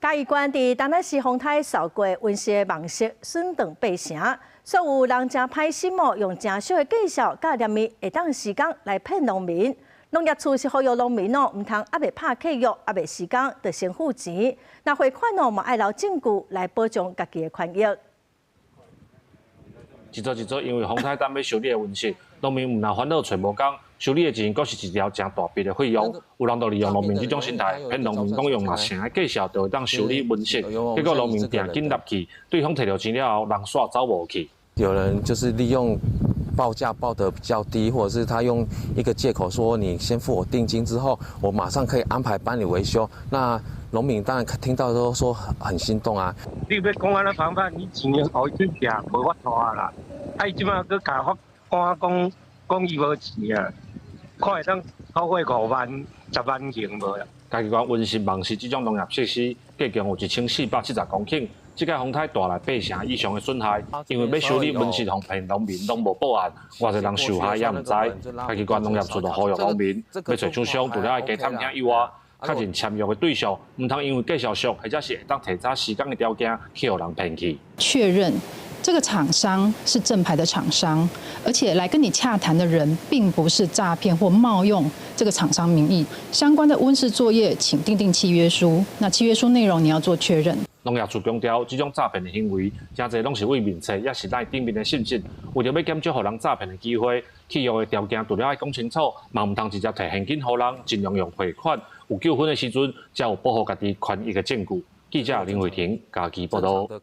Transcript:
嘉義縣佇東禮時風颱掃過溫室的網室損斷八成，煞有人誠歹心哦，用誠俗的價數佮連伊會當時工來騙農民。農業處是呼籲農民哦，毋通猶未拍契約，猶未施工就先付錢。若匯款哦，嘛愛留證據來保障家己的權益。一座一座因為風颱等欲修理的溫室，農民毋但煩惱揣無工，修理的錢閣是一條誠大筆的費用。有人就利用農民這種心態，騙農民講用六成的價數就會當修理溫室，結果農民訂金入去，對方提著錢了後，人煞走無去。有人就是利用報價報得比較低，或者是他用一個借口說你先付我定金之後，我馬上可以安排幫你維修。那農民當然聽到都說很心動啊。你欲講按怎方法，你錢予伊去寄，無法度啊啦。啊，伊這擺閣共法官講講伊無錢啊，看會當討回5萬、10萬錢無啦。嘉義縣溫室網室這種農業設施，計共有1470公頃。這屆風颱帶來八成以上的損害，因為欲修理溫室，予騙農民攏無報案，偌濟人受害也毋知。嘉義縣農業處就呼籲農民，欲揣廠商，除了愛加探聽以外，確認簽約的對象，毋通因為價數俗，或者是會當提早施工的條件去予人騙去。確認這個廠商是正牌的廠商，而且來跟你洽談的人並不是詐騙或冒用這個廠商名義。相關的溫室作業，請訂定契約書。那契約書內容你要做確認。農業處強調，這種詐騙的行為，誠濟攏是為面冊，抑是 LINE 頂面的信息，為著欲減少予人詐騙的機會，契約的條件除了愛講清楚，嘛毋通直接提現金予人，盡量用匯款。有糾紛的時陣，才有保護家己權益的證據。記者林慧婷嘉義報導。